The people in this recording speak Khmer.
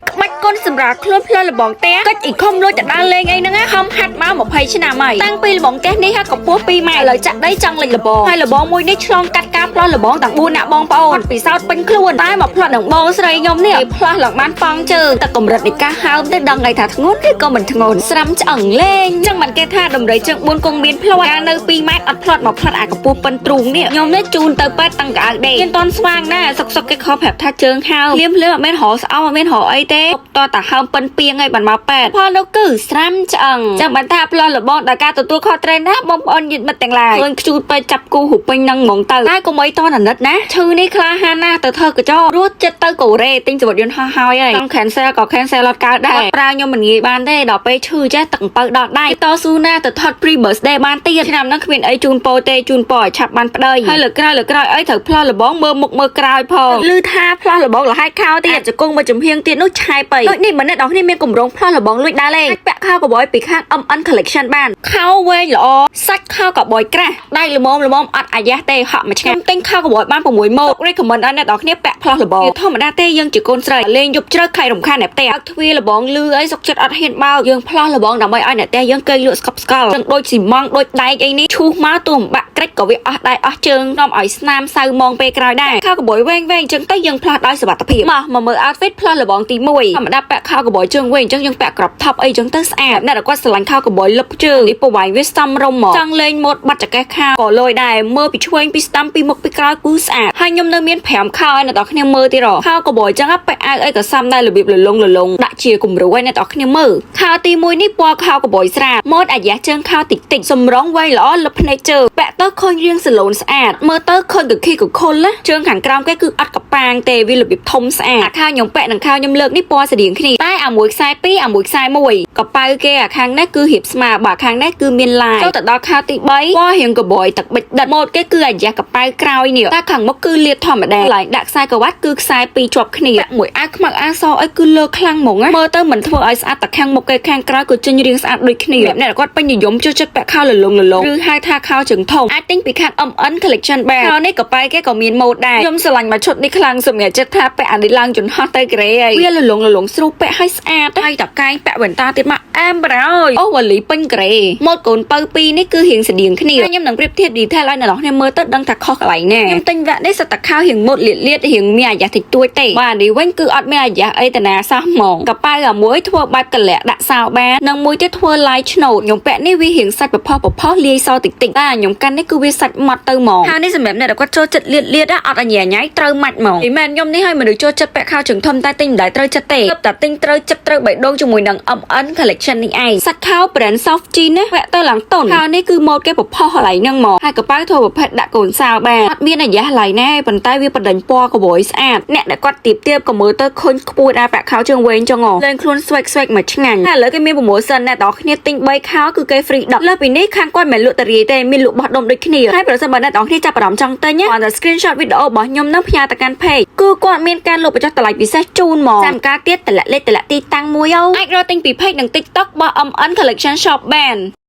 ក្បាច់កូនសម្រាប់ខ្លួនផ្លូវលបងផ្ទះកិច្ចអ៊ីខុំលួចទៅដើរលេងអីហ្នឹងណាខំហាត់មក20ឆ្នាំហើយតាំងពីលបងផ្ទះនេះហាកម្ពស់2ម៉ែត្រឥឡូវចាក់ដីចង់លិចលបងហើយលបងមួយនេះឆ្លងកាត់ការផ្លោះលបងទាំង4អ្នកបងប្អូនពិសោធន៍ពេញខ្លួនតែមកផ្លោះនឹងបងស្រីខ្ញុំនេះគេផ្លោះឡើងបានប៉ងជើងតែកម្រិតនៃការហើមទៅដឹងហើយថាធ្ងន់ឬក៏មិនធ្ងន់ស្រាំឆ្អឹងលេងចឹងមិនគេថាដំរីជើង4គង់មានផ្លាត់កាលនៅ2ម៉ែត្រអត់ផ្លាត់មកផ្លាត់អាកម្ពស់ប៉ិនទ្រូងនេះខ្ញុំនេះជូនទៅប៉ែតតាំងកៅដេកមានតន់ស្វាងណាសុកសុកគេខំប្រាប់ថាជើងហើមភ្លាមភ្លាមអត់មានរកស្អោអត់មានរកអីទេតតាហើមប៉ិនពីងហើយបានមកប៉ែតផលនោះគឺស្រាំឆ្អឹងចាំបានថាផ្លោះលបងដល់ការទទួលខុសត្រូវណាបងប្អូនញាតិមិត្តទាំងឡាយឃើញខ្ជូតទៅចាប់គូរូពេញនឹងហ្មងទៅតែកុំអីតអាណិតណាឈឺនេះក្លាហានណាស់ទៅធ្វើកញ្ចក់រត់ចិត្តទៅកូរ៉េទិញសំបុត្រយន្តហោះហើយហើយចង់ cancel ក៏ cancel អត់កើតដែរប្រើខ្ញុំមិនងាយបានទេដល់ពេលឈឺចេះទឹកអំពៅដល់ដៃតស៊ូណាទៅថត pre birthday បានទៀតឆ្នាំហ្នឹងគ្មានអីជូនពោទេជូនពោឲ្យឆាប់បានប្តីហើយលើក្រោយលើក្រោយអីត្រូវផ្លោះលបងមើលមុខមើលក្រោយផងឮថាផ្លោះលបងលហើយខោទៀតជង្គង់មួយចំហៀងទៀតនោះឆែបៃដូចនេះម្នាក់ដល់គ្នាមានកម្រងផ្លោះលបងលួចដើរលេងអាចពាក់ខោកបយពីខាង MN collection បានខោវែងល្អសាច់ខោកបយក្រាស់ដៃល្មមល្មមអត់អាយ៉ាស់ទេហក់មួយឆ្នាំទិញខោកបយបាន6ម៉ូត recommend ឲ្យអ្នកនរគ្នាពាក់ផ្លោះលបងធម្មតាទេយើងជាកូនស្រីលេងយប់ជ្រៅខៃរំខានអ្នកផ្ទះបើកទ្វារលបងលឺអីសុកចិត្តអត់ហ៊ានបើកយើងផ្លោះលបងដើម្បីឲ្យអ្នកផ្ទះយើងគេងលក់ស្កប់ស្កល់ចឹងដូចស៊ីម៉ងដូចដែកអីនេះឈូសមកទោះមិនបាក់ក្រិចក៏វាអស់ដៃអស់ជើងនាំឲ្យស្នាមសៅមងពេលក្រោយដែរខោកបយវែងវែងចឹងទៅយើងផ្លោះដោយសុវត្ថិភាពមកមកមើល outfit ផ្លោះលបងទី1ធម្មតាពាក់ខោកបយជើងវែងចឹងយើងពាក់ crop top អីចឹងទៅស្អាតអ្នកដែលគាត់ស្រឡាញ់ខោកបយលឹបជើងនេះប្រវែងវាសំរុំមកចង់លេងម៉ូតបាត់ចកេះខោក៏លយដែរមើលពីឆ្វេងពីស្ដាំពីមុខពីក្រោយគឺស្អាតហើយខ្ញុំនៅមាន5ខោឲ្យអ្នកនរគ្នាមើលទៀតខោកបយចឹងពាក់អាវអីក៏សមដែររបៀបលលងលលងដាក់ជាគំរូឲ្យអ្នកនរគ្នាមើលខោទី1នេះពណ៌ខោកបយស្រាលម៉ូតអាយ៉ាជើងខោតិចតិចសម្រងវែងល្អលឹបភ្នែកជើងពាក់ទៅឃើញរាងសាឡូនស្អាតមើលទៅឃើញកខីកខុលណាជើងខាងក្រោមគេគឺអត់កប៉ាងទេវារបៀបធំស្អាតអាខោខ្ញុំពាក់និងខោខ្ញុំលើកនេះពណ៌ស្តៀងគ្នាតែអាមួយខ្សែ2អាមួយខ្សែ1កប៉ៅគេអាខាងនេះគឺរៀបស្មើបើខាងនេះគឺមានឡាយចូលទៅដល់ខោទី3ពណ៌រៀងកបយទឹកបិចដិតម៉ូតគេគឺអាយ៉ាកប៉ៅក្រោយនេះតែខាងមុខគឺលាតធម្មតាឡើងដាក់ខ្សែក្រវ៉ាត់គឺខ្សែពីរជាប់គ្នាពាក់មួយអាវខ្មៅអាវសអីគឺលើខ្លាំងហ្មងណាមើលទៅមិនធ្វើឲ្យស្អាតតែខាងមុខគេខាងក្រោយក៏ចេញរាងស្អាតដូចគ្នាអ្នកដែលគាត់ពេញនិយមចូលចិត្តពាក់ខោលលងលលងឬហៅថាខោជើងធំអាចទិញពីខាង MN collection បានខោនេះក៏បែគេក៏មានម៉ូតដែរខ្ញុំស្រឡាញ់មួយឈុតនេះខ្លាំងសម្រាប់ចិត្តថាពាក់អានេះឡើងយន្តហោះទៅកូរ៉េហើយវាលលងលលងស្រួលពាក់ឲ្យស្អាតហើយតកែងពាក់វ៉ែនតាទៀតមកអែមប្រយអូវ៉ាលីពេញកូរ៉េម៉ូតកូនពៅពីរនេះគឺរៀងស្តៀងគ្នាហើយខ្ញុំនឹងប្រៀបធៀប detail ឲ្យអ្នកនរគ្នាមើលទៅដឹងថាខុសកន្លែងណាខ្ញុំទិញវគ្គនេះសិតតែខោរៀងម៉ូតលៀតលៀតរៀងមានអាយ៉ាស់តិចតួចទេបាទនេះវិញគឺអត់មានអាយ៉ាស់អីតាណាសោះហ្មងកប៉ៅអាមួយធ្វើបែបកលៈដាក់សោបាននិងមួយទៀតធ្វើឡាយឆ្នោតខ្ញុំពាក់នេះវារៀងសាច់ប្រផុសប្រផុសលាយសតិចតិចតែខ្ញុំកាន់នេះគឺវាសាច់ម៉ត់ទៅហ្មងហើយនេះសម្រាប់អ្នកដែលគាត់ចូលចិត្តលៀតលៀតអត់អញ្ញាញ៉ៃត្រូវម៉ាច់ហ្មងពីមែនខ្ញុំនេះឲ្យមនុស្សចូលចិត្តពាក់ខោជើងធំតែទិញមិនដែលត្រូវចិត្តទេតែទិញត្រូវចិត្តត្រូវបេះដូងជាមួយនឹង MN collection នេះឯងសាច់ខោ brand soft jean ណាពាក់ទៅឡើងតុនខោនេះគឺម៉ូតគេប្រផុសកន្លែងហ្នឹងហ្មងហើយកប៉ៅធ្វើប្រភេទដាក់កូនសោបានអត់មានអាយ៉ាស់ឡើយណែប៉ុន្តែវាបដិញពណ៌កបយស្អាតអ្នកដែលគាត់ទៀបទៀបក៏មើលទៅឃើញខ្ពស់ដែរពាក់ខោជើងវែងចឹងហ៎លេងខ្លួនស្វែកស្វែកមកឆ្ងាញ់ហើយឥឡូវគេមាន promotion អ្នកទាំងគ្នាទិញ3ខោគឺគេ free 10លើសពីនេះខាងគាត់មិនលក់តារាយទេមានលក់បោះដុំដូចគ្នាហើយប្រសិនបើអ្នកទាំងគ្នាចាប់អារម្មណ៍ចង់ទិញគ្រាន់តែ screenshot វីដេអូរបស់ខ្ញុំនឹងផ្ញើទៅកាន់ page គឺគាត់មានការលក់បញ្ចុះតម្លៃពិសេសជូនមកចាំការទៀតតម្លាក់លេខតម្លាក់ទីតាំងមួយអូអាចរកទិញពី page និង TikTok របស់ MN Collection Shop បាន។